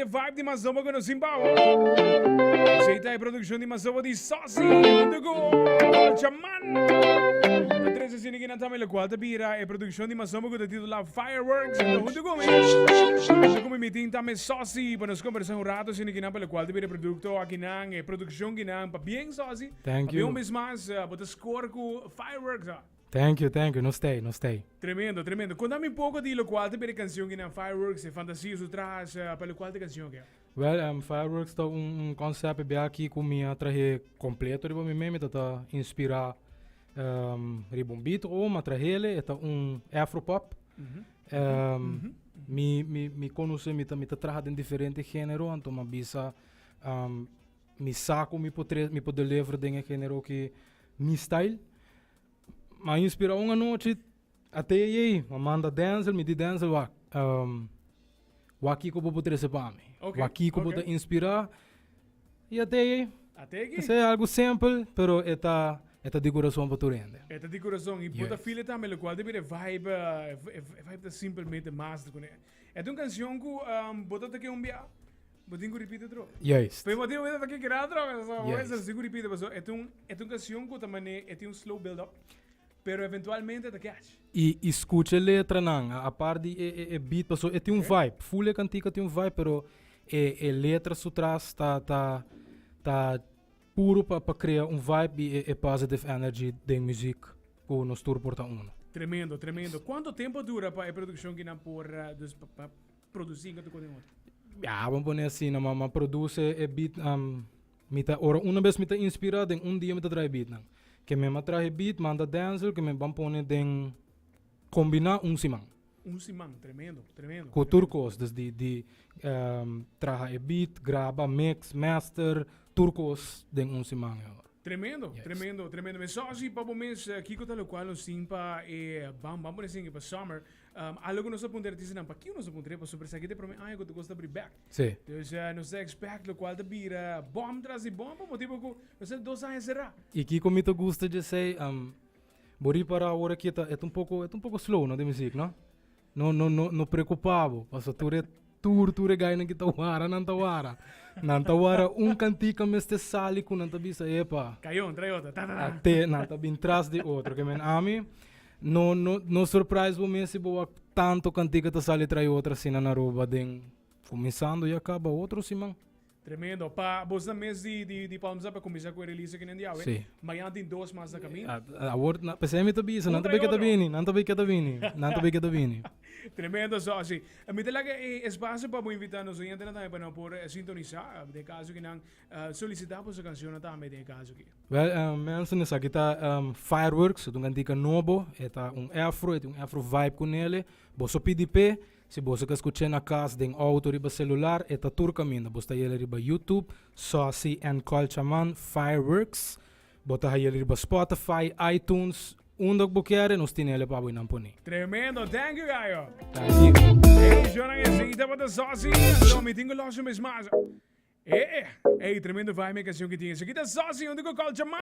e vibe di Mazomba ku nos tin pa bo. Esei ta e produkshon di Mazomba di Saucy huntu ku Chaman. Ta trese asina ki nan tambe lokual ta bira e produkshon di Mazomba ku ta titulá Fireworks. Anto huntu ku mi, huntu ku mi mi tin tambe Saucy pa nos kombersá un rato asina ki nan pa lokual ta bira e produkto akinan, e produkshon kinan. Pabien Saucy, Thank pabien you. un bes mas bo ta score ku Fireworks. Thank you, thank you. Nos stay, nos stay. Tremendo, tremendo. Conta mi un poco di locual ta bira e cancion kinan Fireworks, e fantasia su tras, pa locual ta e cancion ke? Well, Fireworks ta un, un concept bia aki cu mi a trahe completo riba mi mes. Mi ta ta inspira riba un beat o ma trahele. E ta un afro-pop. Mi, mi, mi conoce, mi ta, mi ta traha den diferente genero, anto mi a bisa, mi sa cu mi por tre, mi por deliver den e genero ki mi style. Ma inspira un anochi ate ei, ma manda Denzel, mi di Denzel wak, wak kiko bo por trese pa mi. Wak kiko bo ta inspira i ate ei. Esei algu simpel, pero e ta e ta di kurason pa tur hende. E ta di kurason i bo ta feel e tambe lokual ta bira e vibe, e vibe ta simpelmente master kuné. E ta un kanshon ku bo ta toke un bia. Bo tin ku ripiti otro. Juist. Pero motivo mi ta toke kira otro, so bo Juist. tin ku ripiti paso e ta un e ta un canción ku ta mane e tin un slow build up, pero eventualmente ta catch. I i skucha e letranan, a apart di e e e beat paso e tin un vibe, full e kantika tin un vibe pero e e letra su tras ta ta ta puro pa pa krea un vibe i e e positive energy den muziek ku nos tur por ta uno. Tremendo, tremendo. Kuanto tempo a dura pa e produkshon kinan por dus pa pa Produci nga ta con otro. Ya, ban pone asina, ma ma produce e beat mi ta ora una bes mi ta inspira den un dia mi ta traha e beatnan. Ke mi a traha e beat manda Denzel ke mi ban pone den combina un siman. Un siman, tremendo, tremendo. Cu tur cos, dus di di traha e beat, graba, mix, master, tur cos den un siman e ora. Tremendo, tremendo, tremendo. Mi soci pa bo mes kico ta locual nos tin pa e ban ban pone singi pa summer. Algo ku nos a puntra artistanan, pakiko nos a puntra? Pasobra esaki ta e prome aña ku tur kos ta abri bek. Sí. Dus nos ta expect lokual ta bira bòm tras di bòm pa motibu ku nos ta dos aña será. I kiko mi ta gusta dje esei, bo ripará awor aki e ta e ta un poko e ta un poko slow no den muzik no. No no no no preokupá bo pasobra tur e tur tur e gainan ki ta wara nan ta wara. Nan ta wara un kantika mester sali ku nan ta bisa epa. Kai un trai otro ta ta ta. Te nan ta bin tras di otro ke men ami No no no surprise bo mes si bo wak tanto cantica ta sali trai otro asina na Aruba den cuminsando ya caba otro siman. Tremendo. Pa bosnan mes di di di Palms Up a cuminsa cu e release aki nan di awe. Sí. Mañana tin dos mas na caminda. Awor na pesey mi ta bisa Un nan ta trai bay keda otro. bini nan ta bay keda bini nan ta bay keda bini. Tremendo Sosy. Mi ta laga e espacio pa bo invita nos oyentenan tambe pa nan por sintonisa den caso ki nan Solicita boso cancionnan tambe den e caso aki. Wel, mensen, esaki ta Fireworks, e ta un cantica nobo, e ta un afro, e tin un afro vibe cu nele. Boso pidi p'e, si boso ke scuch'e na cas, den auto, riba celular, e ta tur caminda. Bo sta yele riba YouTube, Saucy and Colchaman Fireworks. Bo ta hayele riba Spotify, iTunes, unda cu bo kier, nos tin ele pa bo y nan pone. Tremendo, thank you Gayo. Thank you. Hey, Jonan, esaki tabata Saucy. Anto mi tin cu los un bes mas. Eh eh, ey tremendo vibe e cancion ki tin. Esaki ta Saucy hunto cu Culture Man.